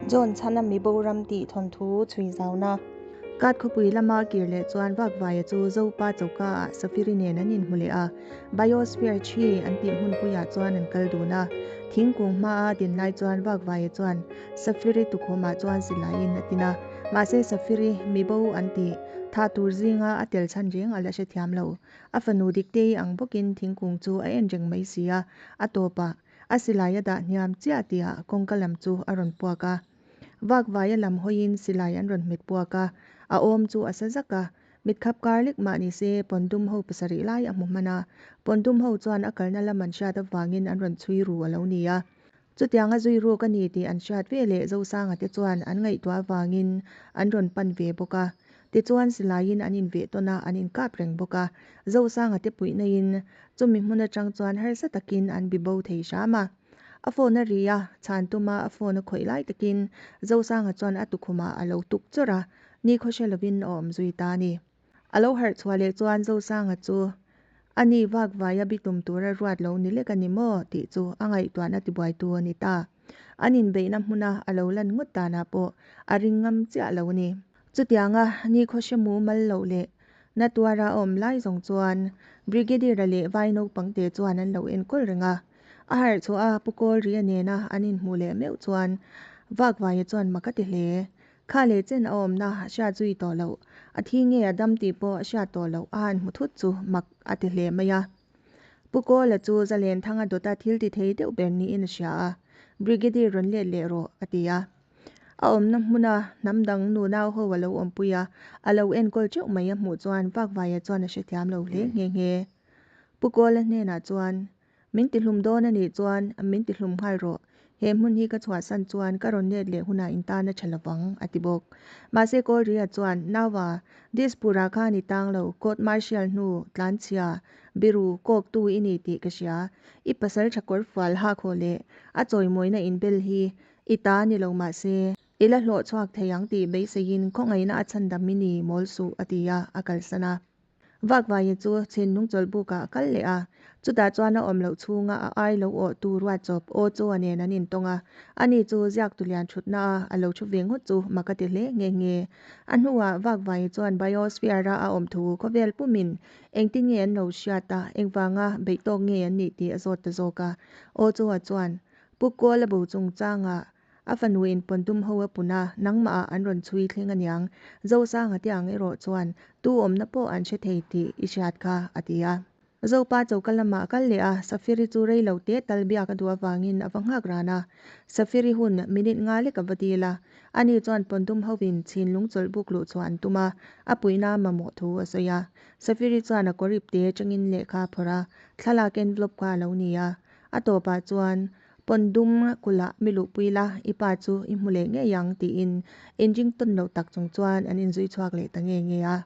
John chhana mibo ram tih thawnthu chhui zauna. Kat khawpui lama kir leh chuan Vakvaia chu Zopa choka ah Safiri nen an inhmu leh a, Biosphere Tree an tih hmunpuiah chuan an kal dun a. Thingkung hmaa din lai chuan Vakvaia chuan Safiri tukhumah chuan silaiin a tin a, mahse Safiri mibo an tih thah tur zinga a tel chhan reng a la hrethiam lo. A fanu Diktei ang bawkin thingkung chu a en reng mai si a, a tawpah a silai a dah hniam chiah tihah kawngka lam chu a rawn puak a. Vakvaia lam hawiin silai an rawn hmet puak a, a awm chu a sa zak a. Mitkhap kar lek mah ni se Pawndum ho pasarih lai a hmu hman a, Pawndum ho chuan a kalna lam an hriat avangin an rawn chhui ru a lo ni a. Chutianga zui ruk a ni tih an hriat ve leh Zosanga te chuan an ngaihtuah avangin an rawn pan ve bawk a. Tichuan silaiin an inveh tawn a, an inkap reng bawk a. Zosanga te puihnain chumi hmun atang chuan harsa takin an bibo thei hram a. A phone a ri a, chhan tuma a phone a khawih lai takin Zosanga chuan a tukhumah a lo tuk chawrh a, nikhaw hre lovin a awm zui ta a ni. A lo harh chhuah leh chuan Zosanga chu a ni vak vaia bitum tura ruat lo ni lek a ni maw tih chu a ngaihtuahna tibuaitu a ni ta. An inbeihna hmuna a lo lan ngawt danah pawh a ring ngam chiah lo a ni. Chutianga nikhaw hre mumal loh leh na tuara a awm lai zawng chuan Brigadier-a leh vai naupangte chuan an lo enkawl reng a. A harh chhuah a Pu Kawlria nena an inhmuh leh meuh chuan Vakvaia chuan mak a ti hle. Kha leh chen a awmna a hriat zui tawh loh, a thi nge a dam tih pawh a hriat tawh loh a han hmu thut chu mak a ti hle mai a. Pu Kawla chu Zalenthanga dawta thil ti thei deuh ber niin a hria a, Brigadier rawn let leh rawh, a ti a. A awmna hmuna hnam dang nu nau ho a lo awmpui a, a lo enkawl teuh mai a hmuh chuan Vakvaia chuan a hrethiam lo hle nghe nghe. Pu Kawla hnenah chuan, Min tihlum dawn a nih chuan min tihlum nghal rawh. He hmun hi ka chhuahsan chuan ka rawn let leh hunah in tan a tha lovang, a ti bawk. Mahse Kawlria chuan, Naua, Dispur-ah khan i tang lo, court martial hnu, tlanchhia, biru, kawktu i ni tih ka hria. I pasal tha kawr fual hak haw leh a chawimawina inbel hi i ta ni lo mahse, i la hlawh chhuak thei ang tih beiseiin khawngaihna a chhandam i ni mawl suh, a ti a, a kalsan a. Vakvaia chu chhinlung chawlhbukah a kal leh a, chutah chuan a awm loh chhunga a ai lo awhtu ruatchawp aw chaw nen an intawng a, ani chu ziaktu lian thutna a a lo thu ve ngawt chu mak a ti hle nghe nghe. A hnuah Vakvaia chuan Biosphere-a a awm thu khawvel pumin engtin nge an lo hriat a, engvanga beih tawk nge an nih tih a zawt ta zawk a. Aw chaw chuan Pu Kawla bo chungchangah A fanu in pawn tum ho a pun a, nangmah ah an rawn chhui thleng aniang. Zosanga te ang erawh chuan tu awmna pawh an hre thei tih i hriat kha, a ti a. Zopa choka lamah a kal leh a, Safiri chu rei lo te tal biak a duh avangin a va nghak ran a. Safiri hun minute nga lek a va dil a, ani chuan pawn tum ho in chhinlung chawlh buk luh chhuah an tum a, a puihna mamawh thu a sawi a. Safiri chuan a kawrip te atangin lehkha a phawrh a, thlalak envelope kha a lo ni a. A tawpah chuan Pawn dum kulh ah mi luhpui la, i pa chu i hmu leh ngei ang tiin inring tawn loh tak chung chuan an inzui chhuak leh ta nge nge a.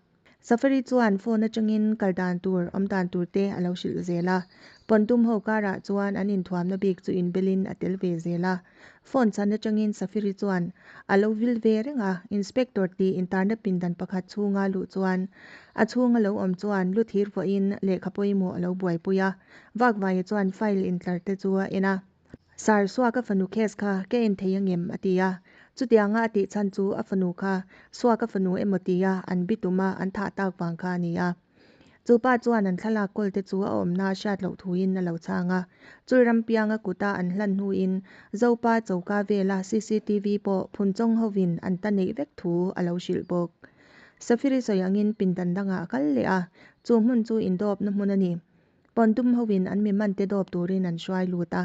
Safari chuan phone atangin kal dan tur, awm dan tur te a lo hrilh zel a. Pawn dum ho karah chuan an inthuamna bik chu inbelin a tel ve zel a. Phone chhan atangin Safiri chuan a lo vil ve reng a, Inspector tih intarna pindan pakhat chhunga luh chuan a chhunga lo awm chuan lu thir vuahin lehkha pawimawh a lo buaipui a. Vakvaia chuan file intlar te chu a en a. Sir, Suaka fanu case kha ka en thei angem? a ti a. Chutianga a tih chhan chu a fanu kha Suaka fanu emaw tia an bitum a an thah tak vang kha a ni a. Chu pa chuan an thlalak kawl te chu a awmna a hriat loh thuin a lo chhang a. Chulram pianga kuta an hlan hnuin Zopa choka vela cctv pawh phunchawng hovin an ta neih vek thu a lo hrilh bawk. Safiri sawi angin pindan dangah a kal leh a, chu hmun chu indawpna hmun a ni. Pawntum hovin an mi mante dawp turin an hruai lut a,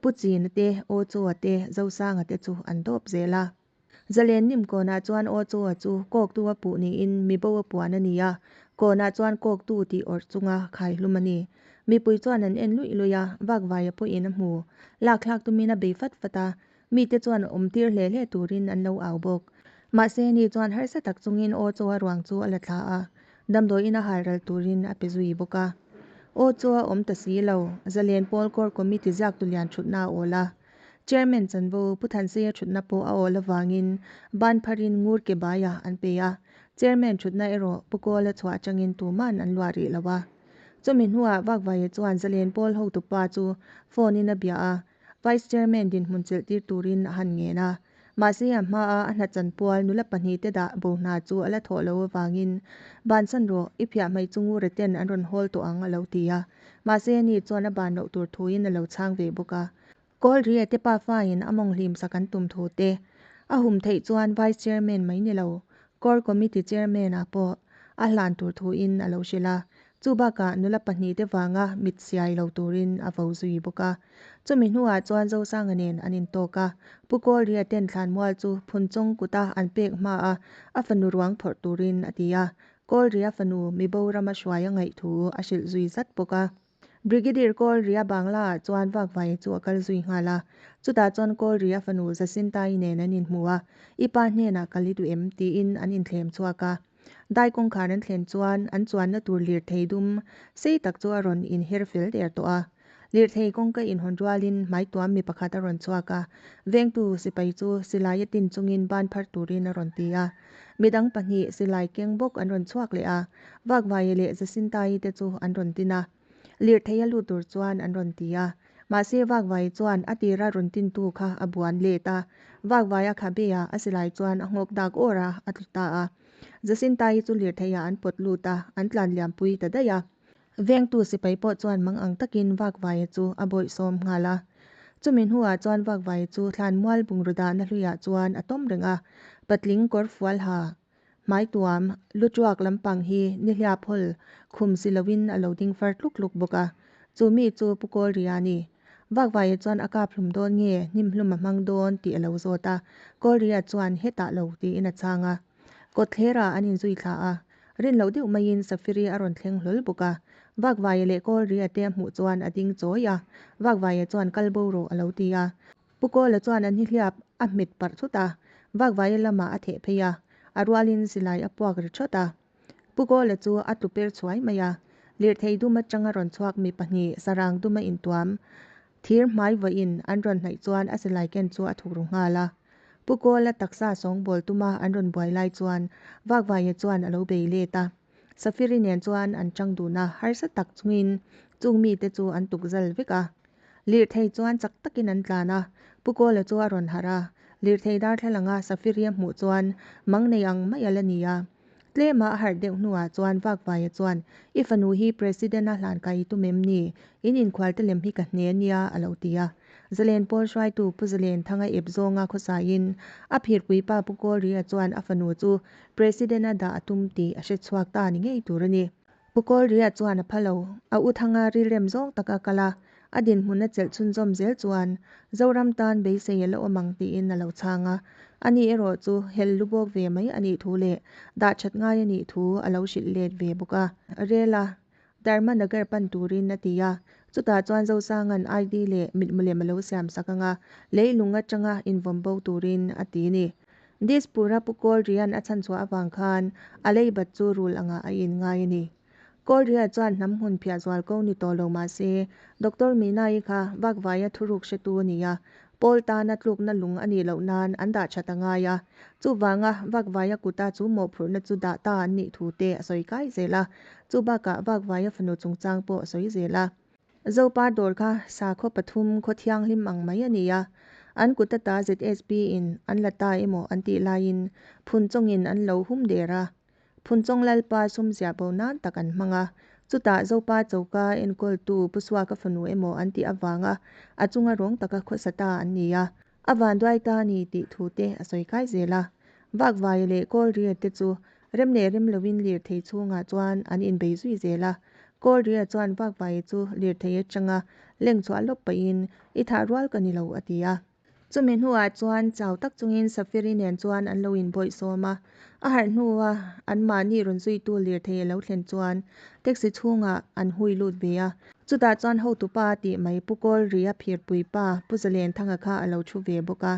Pu China te, Aw Chaw-a te, Zosanga te chu an dawp zel a. Zalen nim kawnah chuan Aw Chaw-a chu kawktu a puh niin mi bo a puan a ni a, kawnah chuan kawktu tih awrh chunga khaihlum a ni. Mipui chuan an en luih luih a, Vakvaia pawhin a hmu. Lakthlak tumin a bei fat fat a, mite chuan awmtir hle hle turin an lo au bawk. Mahse ni chuan harsa tak chungin Aw Chaw-a ruang chu a la thla a, Damdawiin a halral turin a pe zui bawk a. Aw chu a awm ta si lo, Zalen Pawl Core Committee ziaktu lian thutna a awl a. Chairman chanvo Pu Thanseia thutna pawh a awl avangin ban pharin ngur ke baia an pe a. Chairman thutna erawh Pu Kawla chhuah atangin tuman an luah rih lo a. Chumi hnuah Vakvaia chuan Zalen Pawl hotupa chu phone in a bia a, Vice Chairman dinhmun chelh tir turin a han ngen a. Mahse a hmaa a hna chanpual nula pahnihte dah bo hna chu a la thawh loh avangin, Bansan rawh, i phiah hmaih chu Ngura ten an rawn hawl tawh ang a lo ti a. Mahse ani chuan a ban loh tur thuin a lo chhang ve bawk a. Kawlria te pafain a mawng hlim sak an tum thu te, a hum theih chuan Vice Chairman mai ni lo, Core Committee Chairman ah pawh a hlan tur thuin a lo hrilh a. Chu bakah nula pahnihte vanga mit siai lo turin a vo zui bawk a. Chumi hnuah chuan Zosanga nen an intawk a, Pu Kawlria ten thlanmual chu Phunchawng kuta an pek hma a a fanu ruang phawrh turin a ti a, Kawlria fanu mibo rama hruai a ngaih thu a hrilh zui zat bawk a. Brigadier Kawlria Bangla-ah chuan Vakvaia chu a kal zui nghal a. Chutah chuan Kawlria fanu Jacinta-i nen an inhmu a, I pa hnenah kal i duh em? tiin an inthlem chhuak a. Dai kawngkhar an thlen chuan an chuanna tur lirthei dum sei tak chu a rawn inher fel der tawh a. Lirthei kawngka inhawn rualin hmaituam mi pakhat a rawn chhuak a, vengtu sipai chu silai a tin chungin ban phar turin a rawn ti a. Midang pahnih silai keng bawk an rawn chhuak leh a, Vakvaia leh Jacinta-i te chu an rawn tin a. Lirthei a lut tur chuan an rawn ti a. Mahse Vakvaia chuan a tira rawn tintu kha a buan let a. Vakvaia khabe-ah a silai chuan a nghawk dak awr a, a tlu ta a. Jacinta-i chu lirtheiah an pawt lut a, an tlan liampui ta daih a. Vengtu sipai pawh chuan mang ang takin Vakvaia chu a bawihsawm nghal a. Chumi hnuah chuan Vakvaia chu thlanmual bungraw dahna hluiah chuan a tawm reng a, patling kawr fual ha hmaituam lu tuak lampang hi nihliap hawl khum si loin a lo ding far tluk tluk bawk a. Chu mi chu Pu Kawlria a ni. Vakvaia chuan a kap hlum dawn nge hnimhlum a hmang dawn tih a lo zawt a, Kawlria chuan hetah lo tiin a chhang a. Kawtthlerah an inzui thla a, rin loh deuh maiin Safiri a rawn thleng hlawl bawk a. Vakvaia leh Kawlria te a hmuh chuan a ding chawi a, Vakvaia chuan kal bo rawh a lo ti a. Pu Kawla chuan a nihliap a hmet parh thut a, Vakvaia lamah a theh phei a, a rualin silai a puak ri thawt a. Pu Kawla chu a tlu per chhuai mai a, lirthei dum atanga rawn chhuak mi pahnih sarang duma intuam thir hmai vawiin an rawn hnaih chuan a silai ken chu a thuk ru nghal a. Pu Kawla taksa sawngbawl tuma an rawn buai lai chuan Vakvaia chuan a lo bei let a. Safiri nen chuan an chang dun a, harsa tak chungin chung mite chu an tuk zal vek a. Lirthei chuan chak takin an tlan a, Pu Kawla chu a rawn harh a. Lirthei darthlalanga Safiri a hmuh chuan mang nei ang mai a la ni a. Tlema a harh deuh hnuah chuan Vakvaia chuan, I fanu hi President-a hlan kai i tum em ni? In inkhualte lem hi ka hne a nia, a lo ti a. Zalen pawl hruaitu Pu Zalen Thanga ep zawnga khawsaiin a phirpuipa Pu Kawlria chuan a fanu chu President-a dah a tum tih a hrechhuak ta ni ngei tur a ni. Pu Kawlria chuan a pha lo. A u Thanga rilrem zawng taka kal a, a dinhmun a chelh chhunzawm zel chuan Zoram tan beisei a la awm ang tiin a lo chhang a. Ani erawh chu hel lu bawk ve mai a nih thu leh dah that ngai a nih thu a lo hrilh let ve bawk a. Rela Dharmanagar pan turin a ti a, chutah chuan Zosanga'n ID leh mitmulem a lo siam sak ang a, leilung atanga invawm bo turin a ti a ni. Dispur-a Pu Kawlria'n a chhanchhuah avang khan a leibat chu rul angah a inngai a ni. Kawlria chuan hnam hmun phiah zual ko ni tawh lo mah se, Doctor Meena-i kha vakvaia thuruk hretu a ni a, Paul tana tlukna lung a nih loh nan an dah that a ngai a, chuvanga vakvaia kuta chu mawhphurhna chu dah ta an nih thu te a sawi kai zel a, chu bakah vakvaia fanu chungchang pawh a sawi zel a. Zopa dawr kha sakhaw pathum khaw thianghlim ang mai a ni a, an kut ata ZSP in an la ta emaw an tih laiin Phunchawngin an lo hum der a, Phunchawng Lalpa sum ziah bo nan tak an hmang a, chutah Zopa choka enkawltu Pu Suaka fanu emaw an tih avanga a chunga rawng taka khawsa ta an ni a, a vanduai ta a ni tih thu te a sawi kai zel a. Vakvaia leh Kawlria te chu rem leh rem lovin lirthei chhungah chuan an inbei zui zel a. Kawlria chuan Vakvaia chu lirthei atanga lengchhuah lawp pahin, I thah rual ka ni lo, a ti a. Chumi hnuah chuan chau tak chungin Safiri nen chuan an lo inbawihsawm a. A harh hnua anmahni rawn zuitu lirthei a lo thlen chuan taxi chhungah an hui lut ve a. Chutah chuan hotupa tih mai Pu Kawlria phirpui pa Pu Zalenthanga kha a lo thu ve bawk a.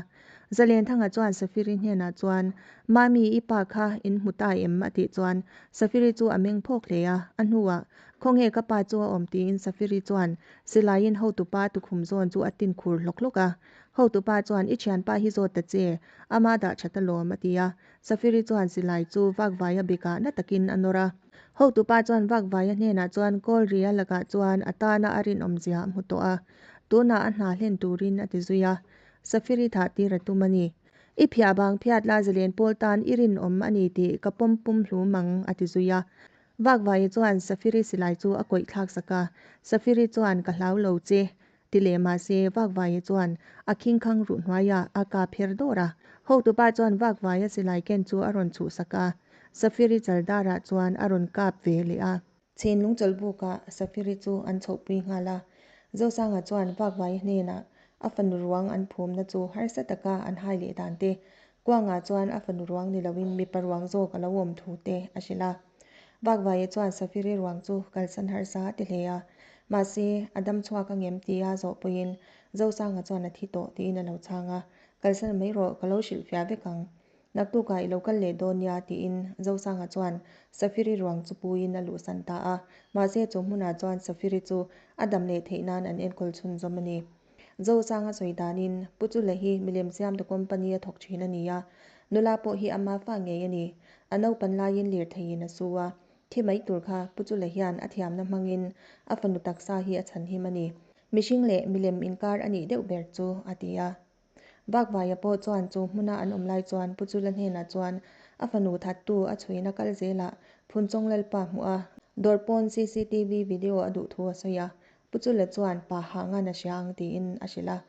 Zalenthanga chuan Safiri hnenah chuan, Mami, i pa kha in hmu ta em? a tih chuan Safiri chu a meng phawk hle a. A hnuah, Khawnge ka pa chu a awm? tiin Safiri chuan Silaiin hotupa tukhum zawn chu a tin khur hlawk hlawk a. Hotupa chuan, I thianpa hi zawt ta che, ama dah that alawm, a ti a. Safiri chuan silai chu Vakvaia bekah na takin a nawr a. Hotupa chuan Vakvaia hnenah chuan Kawlria lakah chuan a tana a rinawmzia a hmu tawh a, tunah a hna hlen turin a ti zui a. Safiri thah tir a tum a ni. I phiah bang phiat la zalen pawl tan i rinawm a ni tih ka pawm pum hlum ang a ti zui a. Vakvaia chuan Safiri silai chu a kawih thlak sak a, Safiri chuan ka hlau lo che ti leh mah se Vakvaia chuan a khingkhang ruh hnuaiah a kap her dawr a. Hotupa chuan Vakvaia silai ken chu a rawn chhuhsak a, Safiri chaldarah chuan a rawn kap ve leh a. Chhenlung chawlhbukah Safiri chu an chhohpui nghal a, Zosanga chuan Vakvaia hnenah a fanu ruang an phumna chu harsa taka an hai leh dan te, Kuangah chuan a fanu ruang ni loin mipa ruang zawk a lo awm thu te a hrilh a. Vakvaia chuan Safiri ruang chu kalsan harsa a ti hle a, mahse a dam chhuak a ngem tia zawh pawhin Zosanga chuan a thi tawh tiin a lo chhang a, Kalsan mai rawh, ka lo hrilhfiah vek ang. Naktukah i lo kal leh dawn nia tiin Zosanga chuan Safiri ruang chu puiin a luhsan ta a, mahse chu hmunah chuan Safiri chu a dam leh theih nan an enkawl chhunzawm a ni. Zosanga sawi danin Pu Chula hi milem siamtu company a thawk thin a ni a, nula pawh hi ama fa ngei a ni. A naupan laiin lirtheiin a su a, thi mai tur kha Pu Chula hian a thiamna hmangin a fanu taksa hi a chhanhim a ni. Mihring leh milem inkar a nih deuh ber chu a ti a. Bakvaia pawh chuan chu hmuna an awm lai chuan Pu Chula hnenah chuan a fanu thattu a chhuina kal zelah Phunchawng Lalpa hmuh a, dawr pawn cctv video a duh thu a sawi a, Pu Chula chuan pa hah ngan a hria ang tiin a hrilh a.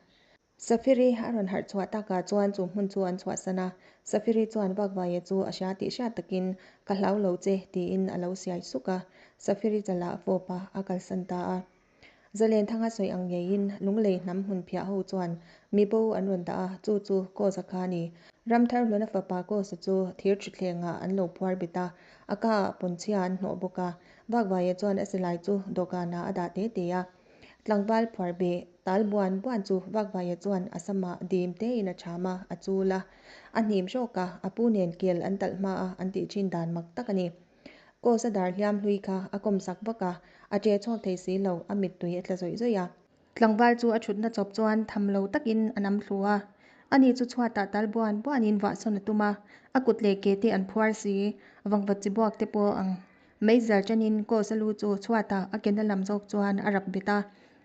Safiri a rawn harh chhuah takah chuan chu hmun chu an chhuahsan a, Safiri chuan Bakvaia chu a hria tih hriat takin Ka hlau lo che tiin a lo siai suk a, Safiri chalah a fawp a, a kalsan ta a. Zalenthanga sawi ang ngeiin Lunglei hnam hmun phiah ho chuan mi bo an rawn dah a, chu chu Kawza kha a ni. Ramthar hluna fapa Kawza chu thir thutthlengah an lo phuar bet a, a ka ah pawnchhia an hnawh bawk a. Vakvaia chuan a silai chu dawhkanah a dah te te a. Tlangval phuar beh tal buan buan chu Vakvaia chuan a samah dim tein a cham a, a chul a. A hnim hrawk a, a pu nen kel an talh hma a an tih thin dan mak tak a ni. Kawsa dar hliam hlui kha a kawm sak vak a, a ṭe chhuak thei si lo, a mittui a tla zawih zawih a. Tlangval chu a ṭhutna chawp chuan tham lo takin a nam thlu a, ani chu chhuatah tal buan buanin vahsawn a tum a, a kut leh ke te an phuar si, vangvat chi buak te pawh ang. Meizial ṭanin Kawsa lu chu chhuatah a ke na lam zawk chuan a rap bet a,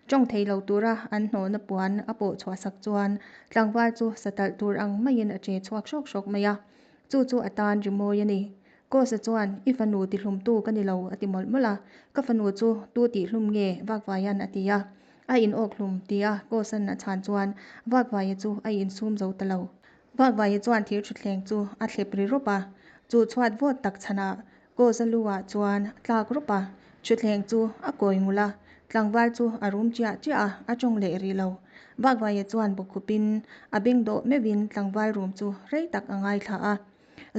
ṭawng thei lo tura an hnawhna puan a pawh chhuah sak chuan tlangval chu satalh tur ang maiin a ṭe chhuak hrawk hrawk mai a, chu chu a tan rimawi a ni. Kawsa chuan, I fanu tihlumtu ka ni lo, a ti mawlh mawlh a. Ka fanu chu tu tihlum nge? Vakvaia'n a ti a. A inawk hlum, tia Kawsa'n a chhan chuan Vakvaia chu a insum zo ta lo. Vakvaia chuan thir thutthleng chu a thlep ri rawp a. Chu chhuat vawt tak chhanah Kawsa lu-ah chuan tlak rawp a. Thutthleng chu a kawi ngul a. Tlangval chu a rum chiah chiah a, a tawng leh rih lo. Vakvaia chuan bawkkhupin a beng dawh meuhin tlangval rum chu rei tak a ngaithla a.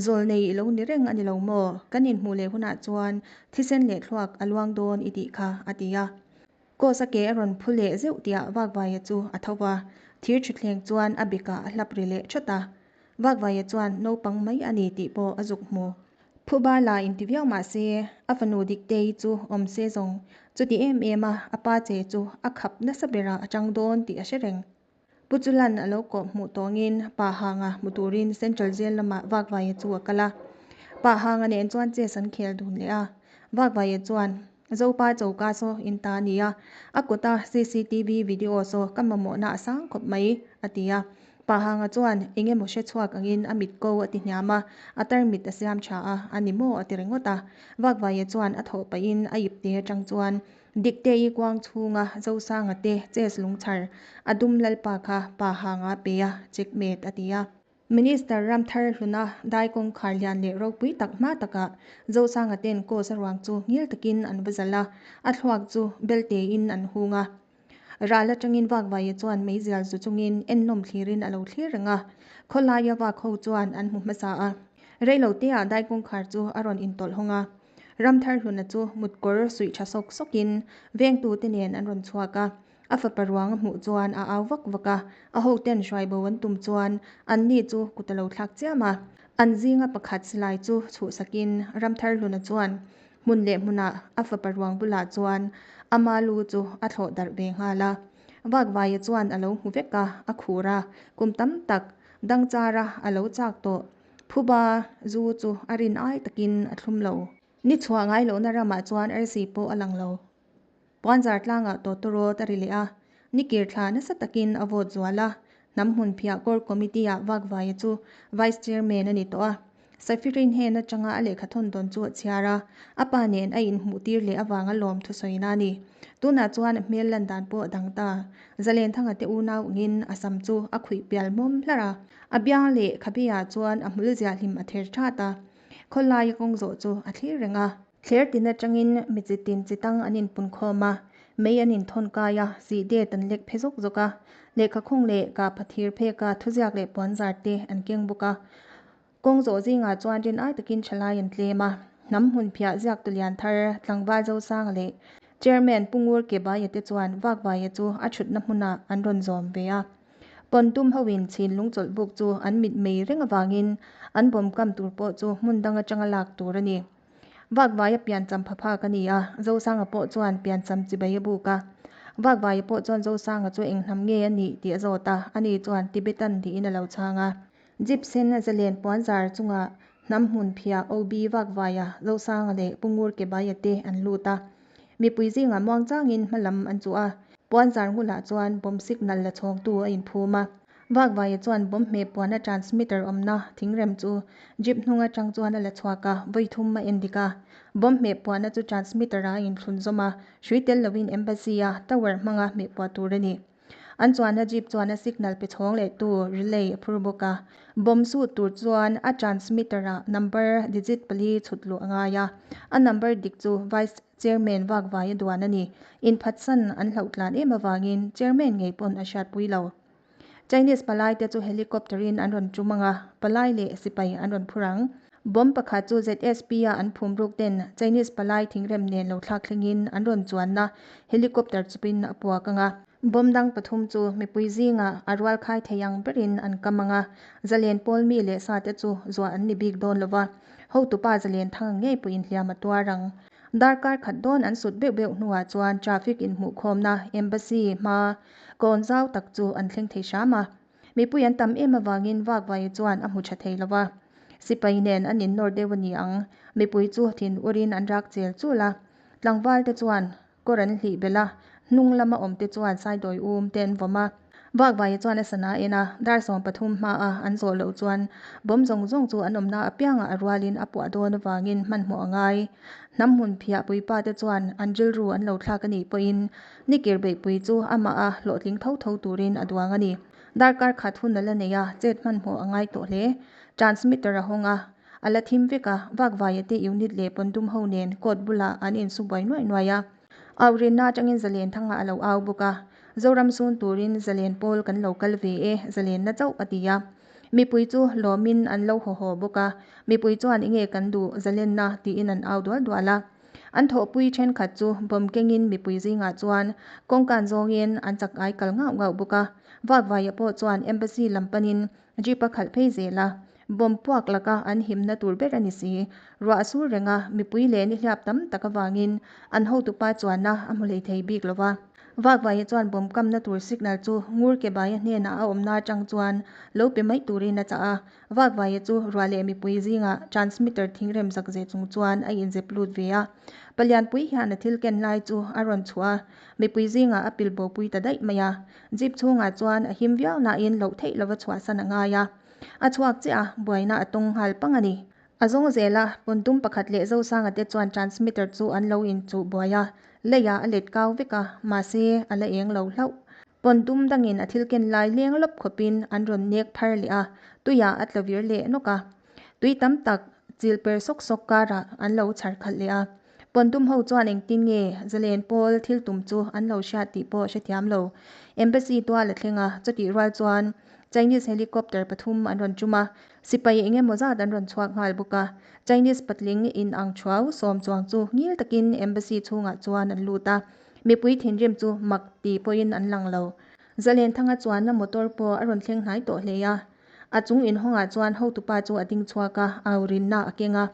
Zawlnei i lo ni reng a ni lo maw? Kan inhmuh leh hunah chuan thisen leh thluak a luang dawn i tih kha, a ti a. Kawsa ke a rawn phu leh zeuh tiah Vakvaia chu a tho va, thir thutthleng chuan a bekah a hlap ri leh thawt a. Vakvaia chuan naupang mai a ni tih pawh a zuk hmu. Phuba la inti viau mah se, a fanu Diktei chu awm se zawng chuti em em a a pa che chu a khap nasa berah a chang dawn tih a hre reng. Pu Chulan a lo kawh hmuh tawngin Pa Hanga hmu turin Central Jail lamah Vakvaia chu a kal a. Pa Hanga nen chuan chess an khel dun leh a. Vakvaia chuan, Zopa choka saw in ta a ni a, a kuta cctv video saw ka mamawhna a sang khawp mai, a ti a. Pa Hanga chuan eng emaw hre chhuak angin a mit ko a ti hniam a, a tarmit a siam tha a, a ni maw a ti ringawt a. Vakvaia chuan a thawh pahin a ipte atang chuan Diktei kuang chhunga Zosanga te chess lungchhar a dum lalpa kha pa hanga pe a, checkmate a ti a. Minister Ramthar Hluna dai kawngkhar lian leh ropui tak hma takah Zosanga ten kaws a ruang chu ngil takin an va zalh a, a thluak chu beltein an hung a. Ral atangin Vakvaia chuan meizial zu chungin ennawm thlirin a lo thlir reng a, khawlaia vak ho chuan an hmu hmasa a. Reiloteah dai kawngkhar chu a rawn intawlh hawng a. Ramtharhluna chu mutkawr suih tha sawk sawkin vengtute nen an rawn chhuak a, a fapa ruang a hmuh chuan a au vak vak a, a hoten hruaibo an tum chuan anni chu kut a lo thlak chiam a. An zinga pakhat silai chu chhuhsakin Ramtharhluna chuan hmun leh hmunah a fapa ruang bulah chuan ama lu chu a thlawh darh ve nghal a. Vakvaia chuan a lo hmu vek a, a khur a, kum tam tak dangchara a lo chak tawh. Phuba zu chu a rin ai takin a thlum lo. Ni chhuah ngai lohna ramah chuan arsi pawh a lang lo. Puanzar tlangah tawtawrawt a ri leh a, ni kir thla nasa takin a vawt zual a, Hnam Hmunphiah Core Committee-ah Vakvaia chu Vice Chairman a ni tawh a. Safirin hnen atanga a lehkha thawn dawn chu a chhiar a, a pa nen a inhmuhtir leh avanga lawm thusawina a ni. Tunah chuan a hmel lan dan pawh a dang ta. Zalenthanga te unau angin a sam chu a khuih pial hmawm hlarh a, a biang leh khabeah chuan a hmul ziah hlim a ther that a, khawlaia kawng zawh chu a thlir reng a. Thler tin atangin mi chi tin chi tang an inpunkhawm a, mei an inthawn kai a, sih det an lek phe zawk zawk a, lehkha khung leh kahpha thir pheka thuziak leh puanzar te an keng bawk a. Kawng zawh zingah chuan rin ai takin thalai an tlem a, hnam hmun phiah ziaktu lian thar tlangval Zosanga leh Chairman Pu Ngur Kebaia te chuan Vakvaia chu a thutna hmunah an rawn zawm ve a. Pawntum hoin chhin lungchawlh buk chu an mit mei reng avangin an bawm kam tur pawh chu hmun dang atanga lak tur a ni. Vakvaia piancham pha phak a ni a, Zosanga pawh chuan piancham chibai a buk a. Vakvaia pawh chuan Zosanga chu eng hnam nge a nih tih a zawt a, ani chuan Tibetan tiin a lo chhang a. Jeep sen zalen puanzar chungah hnam hmun phiah OB Vakvaia, Zosanga leh Pu Ngur Kebaia te an lut a. Mipui zingah muangchangin hma lam an chuh a, puanzar ngulah chuan bomb signal la chhawngtu a inphum a. Vakvaia chuan bomb hmeh puana transmitter awmna thingrem chu jeep hnung atang chuan a la chhuak a, vawi thum a en dik a. Bomb hmeh puana chu transmitter-ah a inthlunzawm a, hrui tel loin embassy-a tower hmanga hmeh puah tur a ni. An chuanna jeep chuan a signal pe chhawng leh tu relay a phur bawk a. Bomb sut tur chuan a transmitter-ah number digit pali chhut luh a ngai a. A number dik chu Vice Chairman Vakvai a duan a ni. Inphatsan an hlauh tlan em avangin Chairman ngei pawn a hriatpui lo. Chinese palai te chu helicopter in an rawn tum ang a, palai leh sipai an rawn phur ang. Bomb pakhat chu ZSP a an phum ruk ten Chinese palai thingrem nen lo thlak thlengin an rawn chuanna helicopter chupin a puak ang a. Bomb dang pathum chu mipui zingah a rual khai thei ang berin an kam ang a, zalen pawl mi leh sa te chu zuah an ni bik dawn lo va, hotupa zalen thang ngei pawhin hliam a tuar ang. Darkar khat dawn an sut beuh beuh hnuah chuan traffic inhmuhkhawmna Embassy hma Kawn zau tak chu an thleng thei hram a, mipui an tam em avangin Vakvaia chuan a hmu tha thei lo va. Sipai nen an innawr deuh a ni ang, mipui chu thin urin an rak chel chul a. Tlangval te chuan kawr an hlih belh a, hnung lama awm te chuan saidawi um te an vawm a. Vakvaia chuan a sana en a, dar 13 hmaa an zawh loh chuan bawm zawng zawng chu an awmna apiangah a rualin a puah dawn avangin hmanhmawh a ngai. Hnam hmun phiah puipa te chuan an rilru an lo thlak a nih pawhin Nikir beihpui chu amah a hlawhtling tho tho turin a duang a ni. Darkar khat hun a la nei a, chet hmanhmawh a ngai tawh hle. Transmitter a hawng a, a la thim vek a, Vakvaia te unit leh Pawndum ho nen court bulah an insu buai nuaih nuaih a. Au rinna atangin Zalen Thanga a lo au bawk a, Zoram sun turin Zalen pawl kan lo kal ve e, Zalenna chauh a ti a. Mipui chu lawmin an lo haw haw bawk a, mipui chuan enge kan duh Zalenna tiin an au dual dual a. An thawhpui thenkhat chu bawm kengin mipui zingah chuan kawngkan zawngin an chak ai kal ngauh ngauh bawk a. Vakvaia pawh chuan Embassy lam panin Jeep a khalh phei zel a. Bawm puak laka an himna tur ber a ni si. Ruah a sur reng a, mipui leh nihliap tam tak avangin an hotupa chuanna a hmu hlei thei bik lo va. Vakvaia chuan bawm kamna tur signal chu Ngur Kebaia hnenah a awmna atang chuan lo pe mai turin a chah a. Vakvaia chu ruah leh mipui zingah transmitter thingrem zak zeh chung chuan a inzep lut ve a. Palianpui hian a thil ken lai chu a rawn chhuah a, mipui zingah a pil bopui ta daih mai a. Jeep chhungah chuan a him viau nain loh theih lova chhuahsan a ngai a. A chhuak chiah a, buaina a tawng nghal pang a ni. A zawng zel a, Puntum pakhat leh Zosanga te chuan transmitter chu an lo inchuh buai a, leiah a let kau vek a, mahse a la eng lo hlauh. Pawn dum dangin a thil ken lai leng lawp khawpin an rawn nek phar leh a, tuiah a tla vir leh nawk a. Tui tam tak chil per sawk sawk karah an lo chhar khalh leh a. Pawn dum ho chuan engtin nge Zalen pawl thil tum chu an lo hriat tih pawh hrethiam lo. Embassy tual a thleng a, chutih rual chuan Chinese helicopter pathum an rawn tum a, sipai eng emaw zat an rawn chhuak nghal bawk a. Chinese patling in ang thuau sawm chuang chu ngil takin embassy chhungah chuan an lut a. Mipui thinrim chu mak ti pawhin an lang lo. Zalenthanga chuanna motor pawh a rawn thleng hnai tawh hle a. A chung inhawngah chuan hotupa chu a ding chhuak a, au rinna a keng a.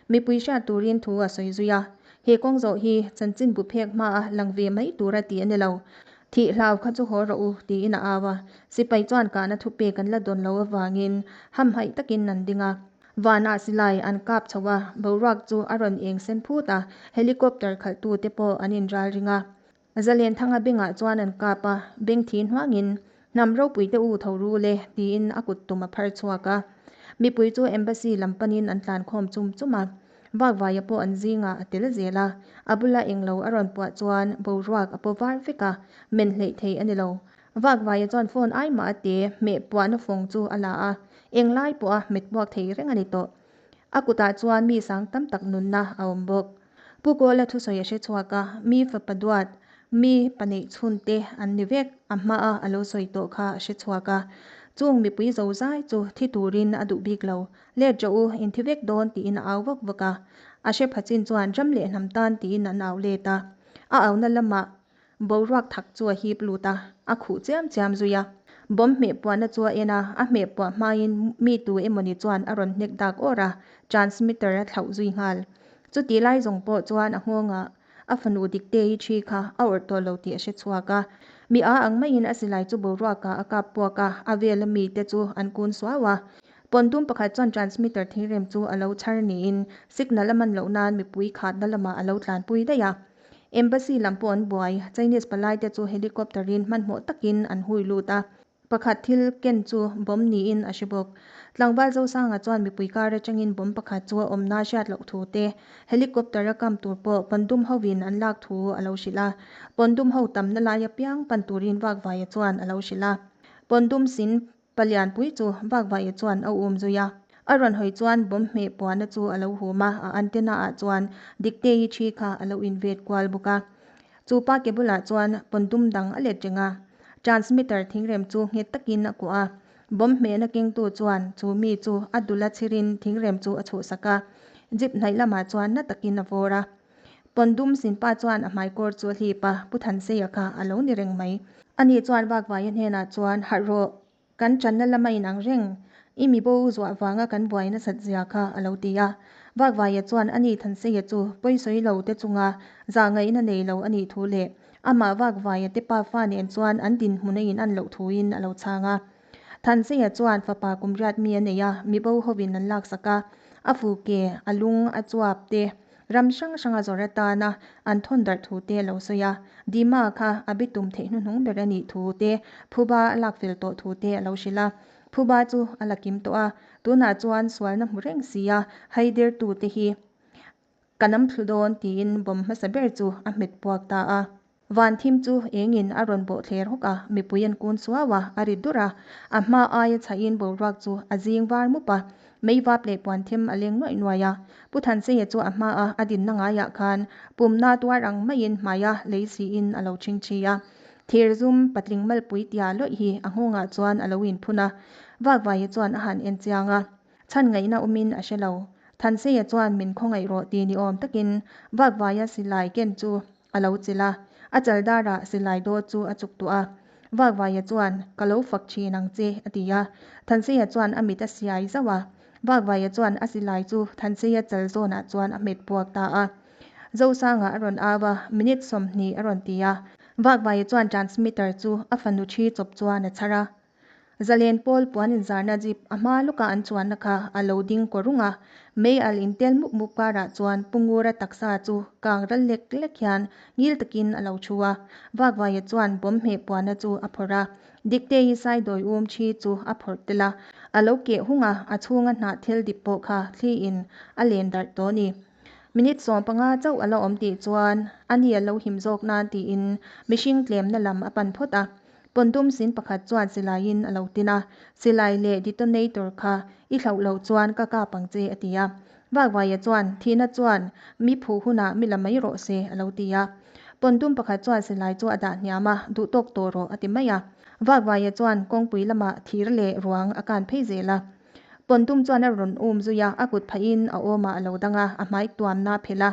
Mipui hriat turin thu a sawi zui a. He kawng zawh hi chanchin bu phek hmaa lang ve mai tura ti a ni lo. Thih hlau kha chu haw rawh u, tiin a au a. Sipai chuan kahna thupek an la dawn lo avangin hamhaih takin an ding a. Vanah silai an kap chho a, boruak chu a rawn eng sen phut a, helicopter khalhtute pawh an inral ring a. Zalenthanga bengah chuan an kap a, beng thi hnuangin Hnam ropuite u tho ru le, tiin a kut tum a phar chhuak a. Mipui chu Embassy lam panin an tlan khawm chum chum a. Vakvaia pawh an zingah a tel zel a. A bula englo a rawn puah chuan boruak a paw var vek a, men hleih theih a ni lo. Vakvaia chuan phone ai mah a te hmeh puahna fawng chu a la a, englai pawha hmet puak thei reng a ni tawh. A kutah chuan mi sang tam tak nunna a awm bawk. Pu Kawla thusawi a hre chhuak a, mi fapa duat, mi paneih chhunte an ni vek, a hmaa a lo sawi tawh kha a hre chhuak a. Chung mipui zozai chu thi turin a duh bik lo. Let rawh u, in thi vek dawn tiin a au vak vak a. A hre pha chin chuan ram leh hnam tan tiin an au let a. A auna lamah Boruak thak chu a hip lut a, a khuh chiam chiam zui a. Bomb hmeh puahna chu a en a, a hmeh puah hmain mi tu emawni chuan a rawn hnek dak awr a, transmitter a thlauh zui nghal. Chutih lai zawng pawh chuan a nghawngah a fanu Diktei thi kha a awrh tawh lo tih a hre chhuak a. Mi a ang maiin a silai chu boruakah a kap puak a, a vela mite chu an kun suau a. Pawntum pakhat chuan transmitter thingrem chu a lo chhar niin signal a man loh nan mipui khatna lamah a lo tlanpui daih a. Embassy lam pawh an buai, Chinese palaite chu helicopter-in hmanhmawh takin an hui lut a, pakhat thil ken chu bomb niin a hre bawk. Tlangval Zosanga chuan mipui kar atangin bomb pakhat chu a awmna hriat loh thu te, helicopter-a kam tur pawh Pondum hovin an lak thu a lo hrilh a. Pondum ho tamna lai apiang pan turin Vakvaia chuan a lo hrilh a. Pondum sin Palianpui chu Vakvaia chuan a um zui a. A rawn hawi chuan bomb hmeh puahna chu a lo hum a, a antenna ah chuan Diktei thi kha a lo invet kual bawk a. Chu pa ke bulah chuan pawndum dang a let reng a. Transmitter thingrem chu nghet takin a kuah a. Bomb hmehna kengtu chuan chu mi chu a dul a chhirin thingrem chu a chhuhsak a. Jeep hnaih lamah chuan na takin a vawr a. Pawndum Sinpa chuan a hmaikawr chu a hlip a, Pu Thanseia kha a lo ni reng mai. Ani chuan Vakvaia hnenah chuan, Harh rawh, kan channa lama inang reng, i mi bo zuah vanga kan buai nasat zia kha a lo ti a. Vakvaia chuan ani Thanseia chu pawisawi lo te chunga zahngaihna nei lo a nih thu leh amah Vakvaia te pafa nen chuan an dinhmun a in an loh thuin a lo chhang a. Thanseia chuan fapa kum riat mi a nei a, mi bo hovin an laksak a, a fu ke, a lung, a chuap te, ram hrang hranga zawrh atana an thawn darh thu te a lo sawi a. Dima kha a bitum theih hnuhnung ber a nih thu te, phuba a lak fel tawh thu te a lo hrilh a. Phuba chu a la kim tawh a, tunah chuan sualna hmu reng si a, haidertu te hi Ka nam thlu dawn tiin bomb hmasa ber chu a hmet puak ta a. Van thim chu engin a rawn bawh thler hawk a, mipui an kun suau a, a ri dur a. A hma aia chhahin boruak chu a zing var mup a, mei vap leh puan them a leng nuaih nuaih a. Pu Thanseia chu a hma a a dinna ngaiah khan pumna tuar ang maiin hmaia lei siin a lo chingchi a. Thir zum patling malpui tia lawih hi a nghawngah chuan a lo inphun a. Vakvaia chuan a han en chiang a. Chhan ngaihna awmin a hre lo. Thanseia chuan min khawngaih rawh ti ni awm takin Vakvaia silai ken chu a lo chilh a, a chal darah silai dawt chu a chuk tuah a. Vakvaia chuan, Ka lo fak thin ang che, a ti a. Thanseia chuan a mit a siai zauh a. Vakvaia chuan a silai chu Thanseia chal zawnah chuan a hmet puak ta a. Zosanga a rawn au a, minute 20 a rawn ti a. Vakvaia chuan transmitter chu a fanu thi chawp chuan a chhar a. Zalen pawl puan inzarna jeep a hma lawka an chuanna kha a lo ding kaw rung a, mei al intel mup mup karah chuan Pu Ngura taksa chu kang ral lek lek hian ngil takin a lo thu a. Vakvaia chuan bomb hmeh puanna chu a phawrh a, Diktei saidawi um thi chu a phawrh tel a, a lo keh hung a, a chhunga hnah thil dip pawh kha thliin a len darh tawh a ni. Minute 15 chauh a la awm tih chuan ani a lo him zawk nan tiin mihring tlemna lam a pan phawt a. Pawndum sin pakhat chuan silaiin a lo tin a, Silai leh detonator kha i hlauh loh chuan ka kap ang che a ti a. Vakvaia chuan, Thihna chuan mi phuh hunah mi la mai rawh se a lo ti a. Pawndum pakhat chuan silai chu a dah hniam a, Duhtawk tawh rawh a ti mai a. Vakvaia chuan kawngpui lamah thir leh ruang a kan phei zel a. Pawndum chuan a rawn um zui a, a kut phahin a awmah a lo dang a, a hmai tuamna a phelh a.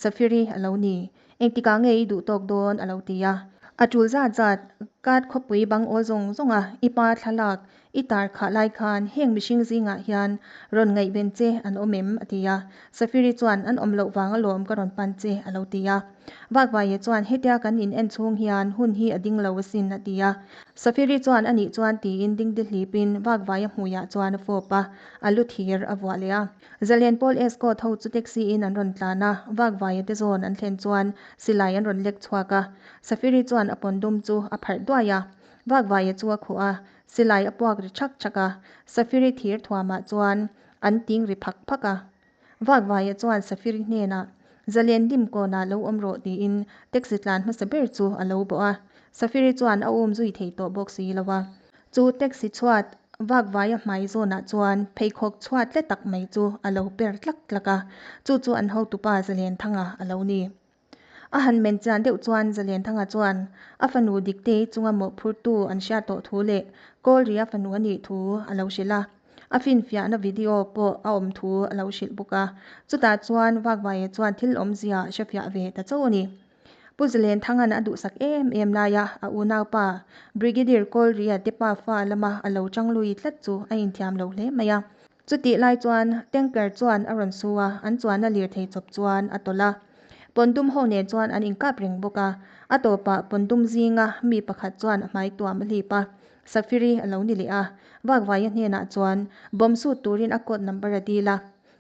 Safiri a lo ni. Engtikah nge i duh tawk dawn? a lo ti a. A tul zat zat, Kat khawpui bang awl zawng zawng a, i pa thlalak, i tar khah lai khan heng mihring zingah hian rawn ngaihven che an awm em? a ti a. Safiri chuan, An awm loh vang alawm ka rawn pan che, a lo ti a. Vakvaia chuan, Hetia kan in en chhung hian hun hi a ding lo asin, a ti a. Safiri chuan, Anih chuan, tiin dingdi hlipin Vakvaia hmuiah chuan a fawp a, a lu thir a vuah leh a. Zalen Pawl escort ho chu taxi in an rawn tlan a, Vakvaia te zawn an thlen chuan silai an rawn lek chhuak a. Safiri chuan a pawn dum chu a pharh duai a. Vakvaia chu a khuh a, silai a puak ri chak chak a, Safiri thir thuamah chuan an ting ri phak phak a. Vakvaia chuan Safiri hnenah, Zalen dim kawnah lo awm rawh tiin taxi tlan hmasa ber chu a lo bawh a. Safiri chuan a um zui thei tawh bawk si lo a. Chu taxi chhuat Vakvaia hmai zawnah chuan pheikhawk chhuat tle tak mai chu a lo per tlak tlak a, chu chu an hotupa Zalenthanga a lo ni. A han men chian deuh chuan Zalenthanga chuan a fanu Diktei chunga mawhphurtu an hriat tawh thu leh Kawlria fanu a nih thu a lo hrilh a. A finfiahna video pawh a awm thu a lo hrilh bawk a. Chutah chuan Vakvaia chuan thil awmzia a hrefiah ve ta chauh a ni. Pu Zalenthanga'n a duhsak em em laia a unaupa Brigadier Kawlria te pa fa lama a lo chang lui tlat chu a inthiam lo hle mai a. Chutih lai chuan tanker chuan a rawn su a, an chuanna lirthei chawp chuan a tawlh a. Pawndum ho nen chuan an inkap reng bawk a, a tawpah pawndum zinga mi pakhat chuan a hmai tuam a hlip a, Safiri a lo ni leh a, Vakvaia hnenah chuan bomb sut turin a code number a dil a,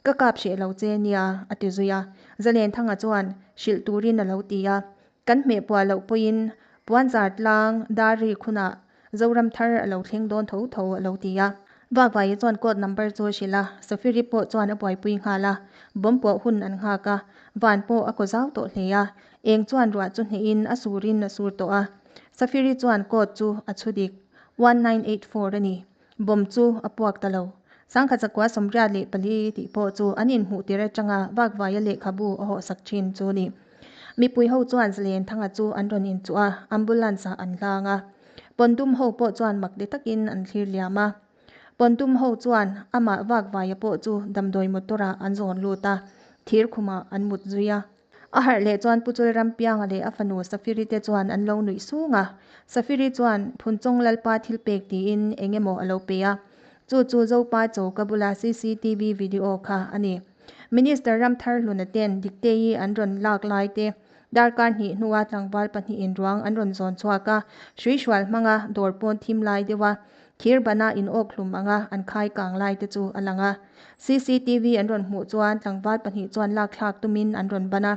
Ka kap hreh lo che nia, a ti zui a. Zalenthanga chuan hrilh turin a lo ti a, Kan hmeh puah loh pawhin Puanzar tlang dar rik hunah Zoram thar a lo thleng dawn tho tho a lo ti a. Vakvaia chuan code number chu a hrilh a, Safiri pawh chuan a buaipui nghal a, bomb puah hun an nghak a, van pawh a kaw zau tawh hle a, eng chuan ruah chu hnehin a surin a sur tawh a. Safiri chuan code chu a chhu dik, 1984 a ni. Bomb chu a puak ta lo. Sangkhat zakua 84 tih pawh chu an inhmuh tir atanga Vakvaia lehkhabu a hawhsak thin chu a ni. Mipui ho chuan Zalenthanga chu an rawn inchuh a, ambulance ah an hlang a. Pawndum ho pawh chuan mak ti takin an thlir liam a. Pawndum ho chuan amah Vakvaia pawh chu damdawi motor ah an zawn lut a, thir khumah an mut zui a. A harh leh chuan Pu Chulrampianga leh a fanu Safiri te chuan an lo nuih sung a. Safiri chuan Phunchawng Lalpa thil pek tiin eng emaw a lo pe a. Chu chu Zopa choka bula cctv video kha a ni. Minister Ramtharhluna ten Diktei an rawn lak lai te, darkar hnih hnua tlangval pahnihin ruang an rawn zawn chhuak a, hruihrual hmanga dawr pawn thim lai deuh a Thir bana in awk hlum anga an khai kang lai te chu a lang a. Cctv an rawn hmuh chuan tlangval pahnih chuan lak thlak tumin an rawn ban a.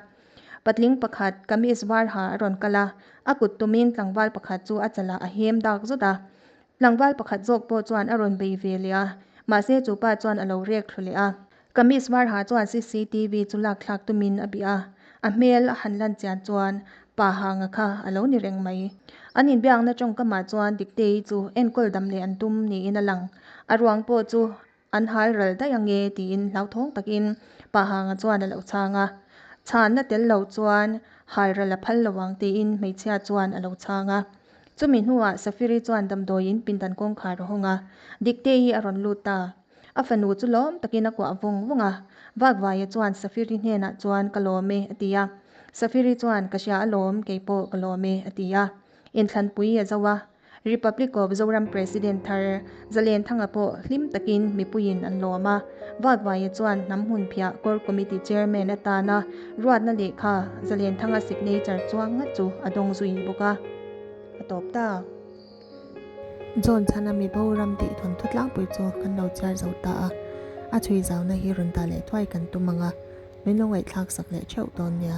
Patling pakhat kamis var ha a rawn kal a, a kut tumin tlangval pakhat chu a chalah a hem dak zut a. Tlangval pakhat zawk pawh chuan a rawn bei ve leh a, mahse chu pa chuan a lo rek thlu leh a. Kamis var ha chuan cctv chu lak thlak tumin a bih a, a hmel a han lan chian chuan pa hanga kha a lo ni reng mai. An inbiakna tawngkamah chuan Diktei chu enkawl dam leh an tum niin a lang. A ruang pawh chu an hal ral daih ange tiin hlauthawng takin pa hanga chuan a lo chhang a. Chhanna tel lo chuan hal ral a phal lo ang tiin hmeichhia chuan a lo chhang a. Chumi hnuah Safiri chuan damdawiin pindan kawngkhar a hawng a, Diktei a rawn lut ta. A fanu chu lawm takin a kuah vawng vawng a, Vakvaia chuan Safiri hnenah chuan ka lawm e a ti a. Safiri chuan ka hria alawm, kei pawh ka lawm e a ti a. Inthlanpui a zo a, Republic of Zoram President thar Zalenthanga pawh hlim takin mipuiin an lawm a. Vakvaia chuan hnam hmunphiah Core Committee Chairman atana ruatna lehkha Zalenthanga signature chuang ngat chu a dawng zui bawk a. A tawp ta. John chhana mi bo ram tih thawnthu tlangpui chu kan lo chhiar zo ta a, a chhui zauna hi rawn dah leh thuai kan tum ang a, min lo ngaihthlak sak leh theuh dawn nia.